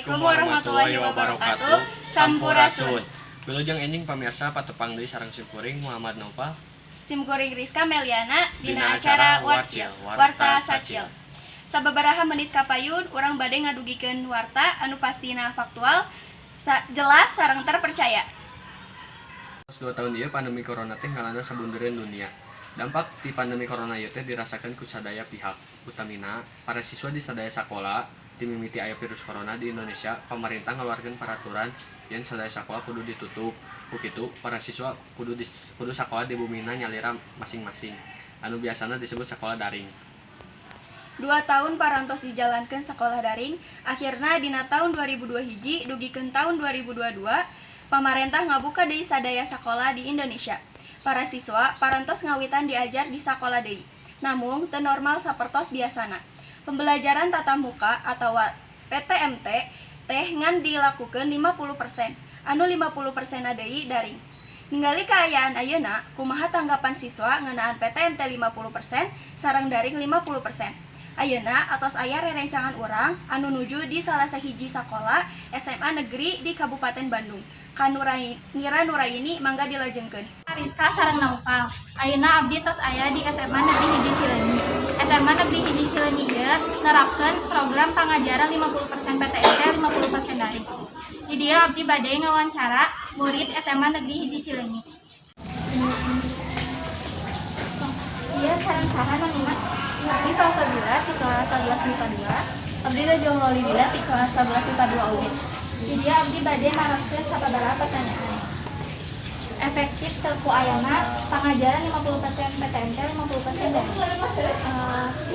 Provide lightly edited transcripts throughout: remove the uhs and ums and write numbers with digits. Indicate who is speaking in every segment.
Speaker 1: Assalamualaikum warahmatullahi wabarakatuh. Sampurasun.
Speaker 2: Wilujeng enjing pamirsa, patepang deui sareng simkuring Muhammad Noval.
Speaker 1: Simkuring Rizka Meliana dina acara Warcil, Warta Sacil. Sababaraha menit kapayun urang bade ngadugikeun warta anu pastina faktual, jelas sareng terpercaya.
Speaker 2: 2 tahun ieu pandemi corona teh ngalanda sabundereun dunia. Dampak ti pandemi corona ieu teh dirasakeun ku sadaya pihak, utamina para siswa di sadaya sakola. Ti mimiti aya virus corona di Indonesia, pamarentah ngaluarkeun paraturan yen sadaya sakola kudu ditutup. Ku kitu, para siswa kudu sakola di bumina nyalira masing-masing, anu biasana disebut sakola daring.
Speaker 1: 2 tahun parantos dijalankeun sekolah daring, akhirna dina tahun 2002 hiji dugikeun tahun 2022, pamarentah ngabuka deui sadaya sakola di Indonesia. Para siswa parantos ngawitan diajar di sakola deui. Namung teu normal sapertos biasana. Pembelajaran tatap muka atau PTMT teh ngan dilakukeun 50%, anu 50% deui daring. Ningali kaayaan ayeuna, kumaha tanggapan siswa ngeunaan PTMT 50% sareng daring 50%? Ayeuna atos aya rerencangan urang anu nuju di salah sahiji sakola SMA negeri di Kabupaten Bandung. Ka Nira Nuraini, mangga dilajengkeun.
Speaker 3: Rizka sareng Naufal. Ayeuna abdi tos aya di SMA Negeri Hiji Cileunyi. SMA Negeri Hiji Cileunyi ieu nerapkeun program pangajaran 50% PTMT, 50% daring. Di dieu abdi bade ngawancara murid SMA Negeri Hiji Cileunyi. Iya, sareng saha namina?
Speaker 4: Abdi Salsabila di kelas 11 MIPA 2. Abdi Najwa Maulidina di kelas 11 MIPA 2 oge.
Speaker 3: Di dieu abdi bade naroskeun sababaraha pertanyaan. Efektif teu ku ayana pangajaran 50% PTMT, 50% daring?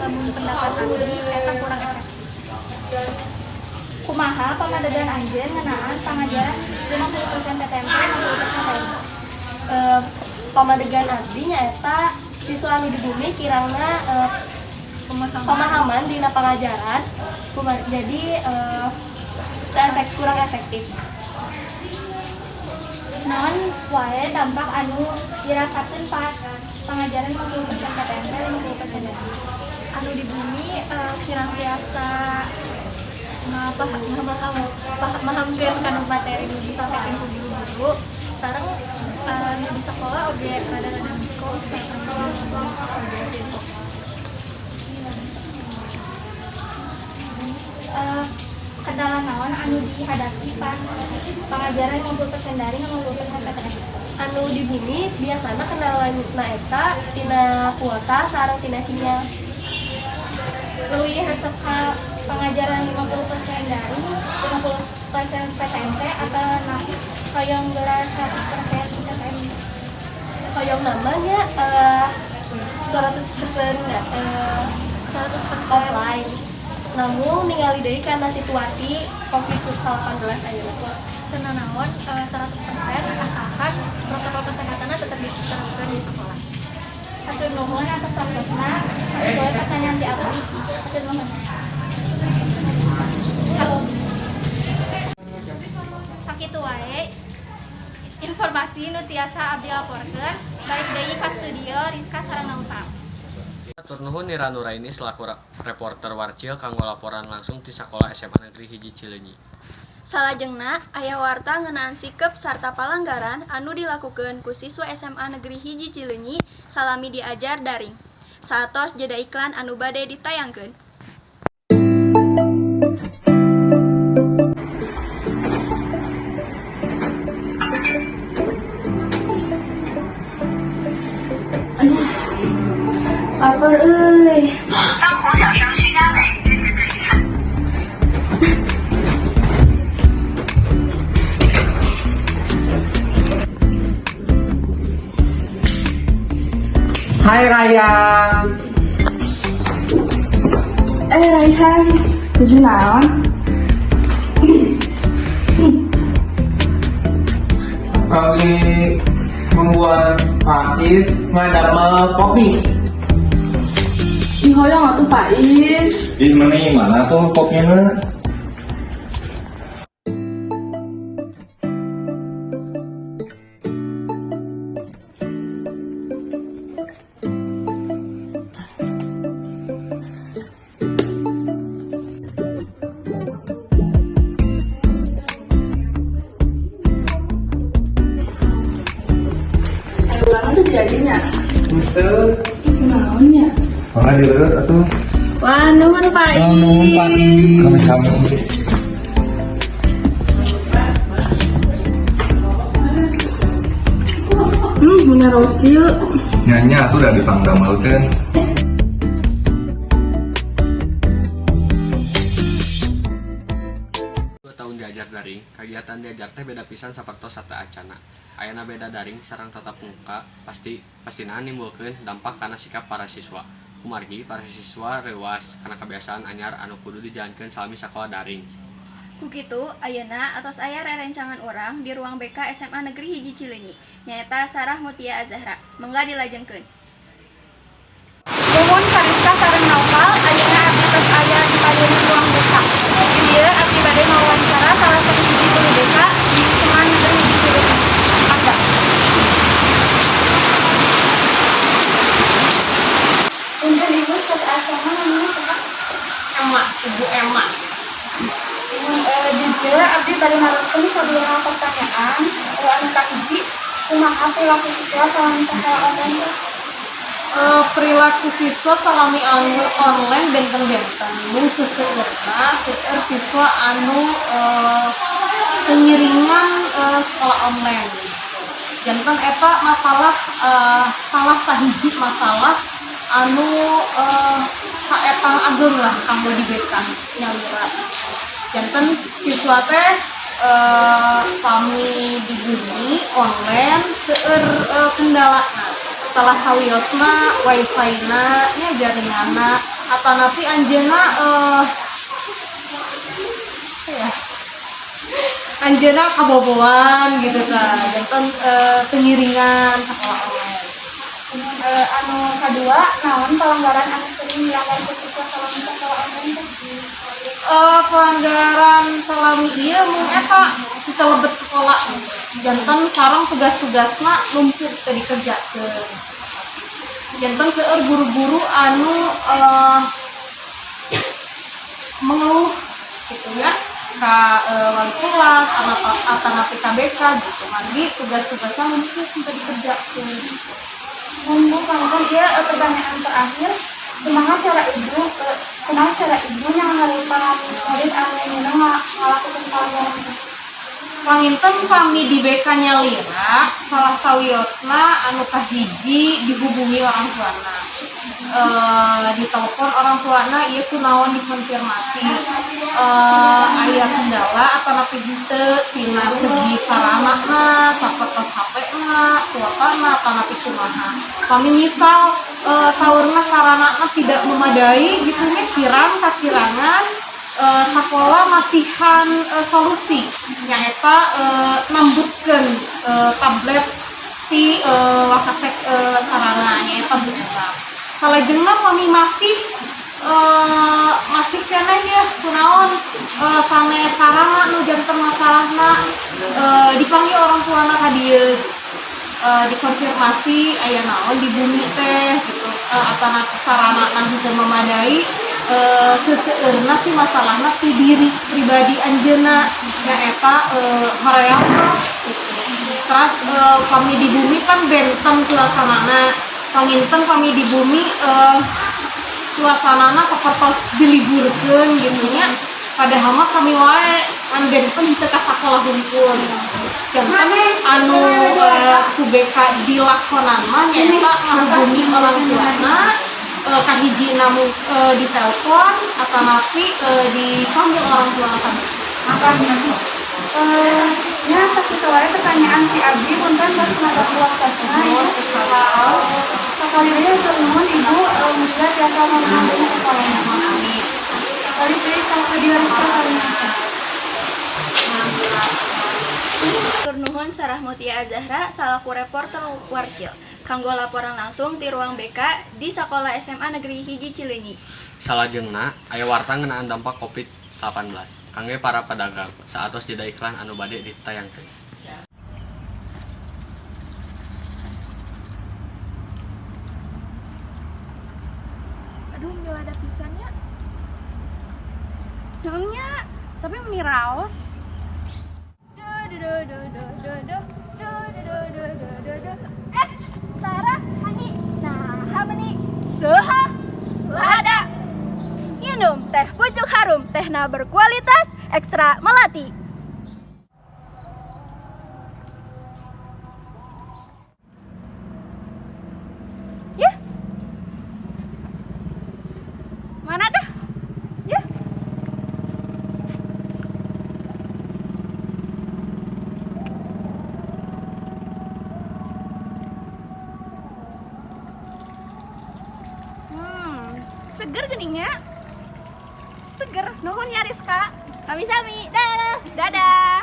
Speaker 4: Lamun pendapat abdi, eta kurang efektif.
Speaker 3: Kumaha pamadegan anjeun ngeunaan pangajaran 50% PTMT, 50% daring?
Speaker 4: Pamadegan abdi nyaeta siswa anu di bumi kirangna pemahaman dina pangajaran, jadi teu kurang efektif.
Speaker 3: Naon wae dampak anu dirasakeun pas pangajaran 50% PTMT, 50% daring?
Speaker 4: Anu di bumi kirang tiasa ngamahamkeun kana materi nu disampaikan ku guru-guru, sareng nu di sekolah oge rada-rada miskom oge gitu.
Speaker 3: Kendala naon anu dihadapi pas pangajaran 50% daring, 50% PTMT?
Speaker 4: Anu di bumi biasana kendalana eta tina kuota sareng tina sinyal.
Speaker 3: Leuwih resep ka pangajaran 50% daring, 50% PTMT, atau napi hoyong gelar 100% PTMT?
Speaker 4: Hoyong namanya 100%
Speaker 3: 100%
Speaker 4: offline, namun ningali deui karena situasi COVID-19 ayeuna.
Speaker 3: Teu nanaon 100%, asalkan protokol kesehatannya tetap diterapkan di sekolah. Hatur nuhun atas waktosna. Sakitu wae pertanyaan ti abdi. Hatur nuhun. Sakitu wae informasi nu tiasa abdi laporkeun. Balik deui ka studio, Rizka sareng Naufal.
Speaker 2: Hatur nuhun Nira Nuraini selaku reporter Warcil kanggo laporan langsung ti sakola SMA Negeri Hiji Cileunyi.
Speaker 1: Salajengna aya warta ngeunaan sikep sarta palanggaran anu dilakukeun ku siswa SMA Negeri Hiji Cileunyi salami diajar daring. Saatos jeda iklan anu bade ditayangkeun.
Speaker 4: Lapar euy.
Speaker 5: Hai Raya.
Speaker 6: Eh, Raihan, tuju naon?
Speaker 5: Kali membuat Faiz ngadamel kopi.
Speaker 6: Ih, hoyong atuh, Faiz.
Speaker 7: Di mana mana tuh kopinya?
Speaker 6: jadinya.
Speaker 5: Henteu.
Speaker 6: Kunaon nya?
Speaker 7: Mangga diurut atuh.
Speaker 6: Wah, nuhun Pak Is.
Speaker 5: Nuhun Pak Is.
Speaker 7: Sami-sami.
Speaker 6: Bener raos kieu.
Speaker 7: Nya atuh udah dipangdamelkeun.
Speaker 2: 2 tahun diajar daring, kegiatan diajar teh beda pisan sapertos sateuacanna. Ayana beda daring sareng tatap muka pasti pastina nimbulkeun dampak kana sikap para siswa. Kumargi para siswa reuwas kana kebiasaan anyar anu kudu dijalankeun salami sakola daring.
Speaker 1: Ku kitu, ayeuna atos aya rerencangan urang di ruang BK SMA Negeri 1 Cileunyi, nyaeta Sarah Mutia Azahra. Mangga dilajengkeun.
Speaker 3: Nuhun Kariska sareng Naufal, ayeuna abdi tos aya di payun ruang BK. Di dieu abdi bade ngawawancara salah sahiji guru BK di SMA Negeri 1 Cileunyi. Mangga. Punten Ibu, asma namanya siapa?
Speaker 8: Emma, Ibu Emma.
Speaker 3: Di dieu abdi bade naroskeun sababaraha pertanyaan. Anu kahiji, kumaha perilaku siswa salami sakola online teh?
Speaker 8: Perilaku siswa salami online benten-benten. Mung seseueurna seueur siswa anu pengiringan sekolah online. Janten eta masalah salah sahiji masalah anu kaetang ageung lah kanggo di BK nyalira. Janten siswa teh pami di bumi online seueur kendalana. Salah sawiosna wifi na nya, jaringanna, atanapi anjeunna apa ya, anjeunna kaboboan gitu kan. Janten pengiringan sekolah online.
Speaker 3: Anu kadua, naon pelanggaran anu sering dilanggar ku siswa salami sakola online teh?
Speaker 8: Pelanggaran salami ieu mung eta kita lebet sekolah, janten sareng tugas-tugasna numpuk teu dikerjakeun. Janten seueur guru-guru anu mengeluh gitu ya ka wali kelas atanapi ka BK gitu, margi tugas-tugasna numpuk teu dikerjakeun.
Speaker 3: Mumpung panginten ieu pertanyaan terakhir, kumaha cara ibu nyanghareupan murid anu meunang ngalakukeun pelanggaran teh?
Speaker 8: Panginten kami di BK nyalira salah sawiosna anu kahiji dihubungi orang tuana, ditelepon orang tuana ieu kunaon, dikonfirmasi aya kendala atanapi henteu tina segi sarana sapertos HP na, kuotana, atanapi kumaha. Kami misal saurna sarana tidak memadai gitu nya, kirang kakirangan, sakola masihan solusi nyaeta nambutkeun tablet ti wakasek sarana, nyaeta Bu Eta. Salajengna kami masih masih keneh ya kunaon sanes sarana nu janten masalahna, dipanggil orang tuana ka dieu, dikonfirmasi aya naon di bumi teh gitu, apana sarana henteu memadai. Seseueurna sih masalahna ti diri pribadi anjeunna, nyaeta hoream gitu. Terus kami di bumi kan benten suasanana. Panginten kami di bumi suasanana sapertos diliburkeun gitu nya, padahal mah sami wae, ngan benten teu ka sakola hungkul. Janten anu ku BK dilakonan mah nyaeta ngahubungi orang tuana, kahijina ditelepon atanapi dipanggil orang tua ka
Speaker 3: Nya sakitu wae pertanyaan ti abdi, punten tos ngaganggu waktosna ya. Sakali deui hatur nuhun Ibu, mugia tiasa meunang deui sakolana.
Speaker 8: Amin.
Speaker 3: Balik deui ka studio Rizka Salimata.
Speaker 1: Hatur nuhun Sarah Mutia Azahra salaku reporter Warcil kanggo laporan langsung ti ruang BK di Sakola SMA Negeri 1 Cileunyi.
Speaker 2: Salajengna aya warta ngeunaan dampak Covid-19 kangge para pedagang saatos jeda iklan anu bade ditayangkeun.
Speaker 3: Aduh, milada pisan nya.
Speaker 6: Nya, tapi meni raos.
Speaker 1: Do do do do do do do do do do do do do. Eh, Sarah. Saha meni? Saha? Lada. Minum teh Pucuk Harum, tehna berkualitas ekstra melati. Ya. Mana tuh? Ya. Seger geuning nya. Seger. Nuhun ya Rizka. Sami-sami. Dadah. Dadah.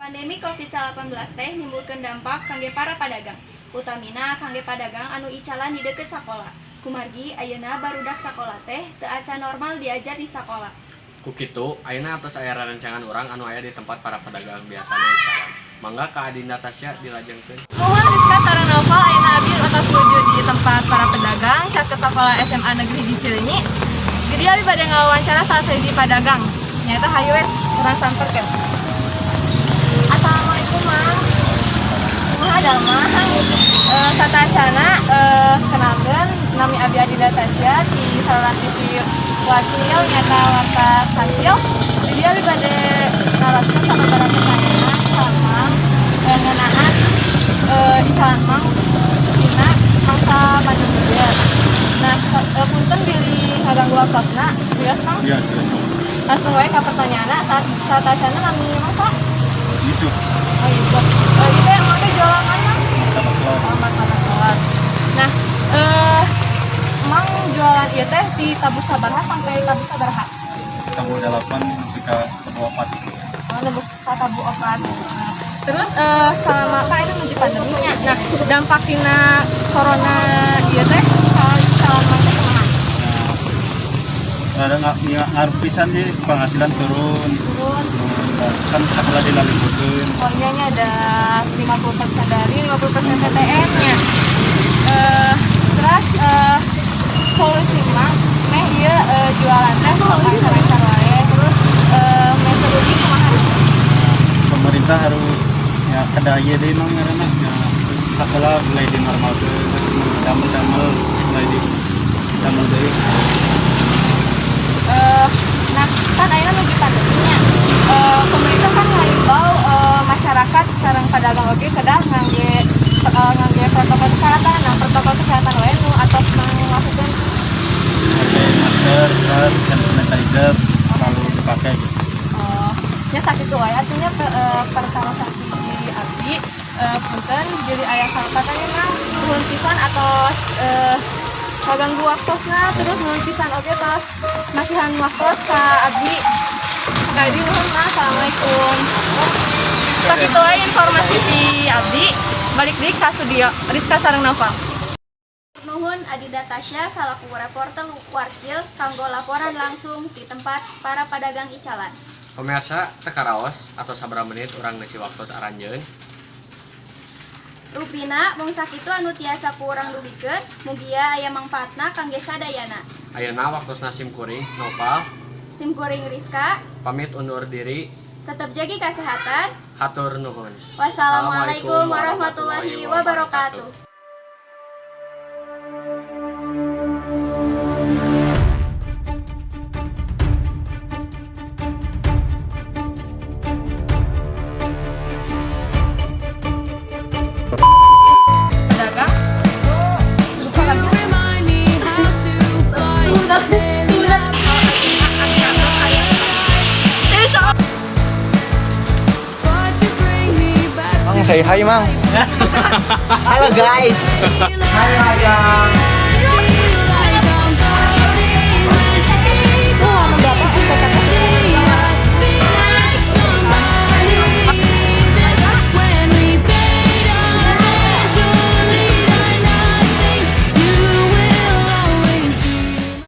Speaker 1: Pandemi COVID-19 teh nimbulkeun dampak kangge para padagang. Utamina kangge padagang anu icalan di deket sakola. Kumargi ayeuna barudak sakola teh teu acan normal diajar di sakola.
Speaker 2: Ku kitu, ayeuna atos aya rerencangan urang anu aya di tempat para pedagang biasana icalan. Mangga ka Adinda Tasya dilajengkeun.
Speaker 9: Nuhun Rizka sareng Noval, ayeuna abdi atos nuju di tempat para pedagang caket sekolah SMA Negeri Hiji Cileunyi. Jadi abi bade ngawawancara salah sahiji pedagang. Nyaeta hayu wes urang samperkeun. Assalamualaikum Mang. Kumaha damang? Satacana kenalkeun nami abi Adinda Tasya di saluran TV Wakil nyata Warta Sakil. Jadi abi bade naroskeun sababaraha pertanyaan ka Mang ngeunaan icalan Mang dina mangsa pandemi ieu. Nah, punten bilih ngaganggu waktosna, wios Mang?
Speaker 7: Iya, silakan.
Speaker 9: Langsung wae ka pertanyaanna, satacana nami Mang saha?
Speaker 7: Yusuf.
Speaker 9: Oh, Yusuf. Ieu teh emang teh jualan mana?
Speaker 7: Martabak telur.
Speaker 9: Oh, martabak telur. Nah, Mang jualan ieu teh di tabuh sabaraha sampai tabuh sabaraha?
Speaker 7: Tabuh 8 nepi ka tabuh 4.
Speaker 9: Oh, nembus ka tabuh 4. Nah, terus selama kan ini menuju pandeminya. Nah, dampak tina corona ieu teh ka icalan Mang teh kumaha?
Speaker 7: Nah, ada ngaruh pisan sih, penghasilan turun.
Speaker 9: Turun.
Speaker 7: Kan sekolah dilaliburkeun.
Speaker 9: Oh iya nya ada 50% dari 50% PTM-nya. Terus solusi mah meh ieu jualan teh sok lancar-lancar wae. Terus meh teu rugi kumaha?
Speaker 7: Pemerintah harus ya kedah ieu deui naon ngaranna ya, sekolah mulai dinormalkeun, damel-damel mulai di damel deui.
Speaker 9: Nah, kan ayeuna nuju pandeminya. Pemerintah kan ngaimbau masyarakat sareng pedagang oge kedah ngangge protokol kesehatan. Nah, protokol kesehatan wae nu atos manglakukeun
Speaker 7: Pakai masker, terus hand sanitizer selalu dipakai gitu.
Speaker 9: Oh, nya sakitu wae atuh nya pertarosan ti abdi. Punten jadi aya kalepatan Mang, nuhun pisan atos kaganggu waktosna, terus nuhun pisan oge tos masihan waktos ka abdi. Sekali lagi nuhun Mang, assalamualaikum. Sakitu wae informasi ti abdi. Balik deui ka studio Rizka sareng Noval.
Speaker 1: Nuhun Adinda Tasya salaku reporter Warcil kanggo laporan langsung di tempat para pedagang icalan.
Speaker 2: Pemirsa, teu karaos atau sabaraha menit urang ngeusi waktos aranjeun.
Speaker 1: Rupina mung sakitu anu tiasa ku urang dugikeun, mugia aya mangpaatna kangge sadayana.
Speaker 2: Ayeuna waktosna sim kuring Noval
Speaker 1: Sim kuring Rizka
Speaker 2: pamit undur diri.
Speaker 1: Tetap jagi kesehatan.
Speaker 2: Hatur nuhun.
Speaker 1: Wassalamualaikum warahmatullahi wabarakatuh.
Speaker 9: Pedagang nu buka lagi.
Speaker 10: Mang, say hi, Mang. Halo guys. Hai, Mang.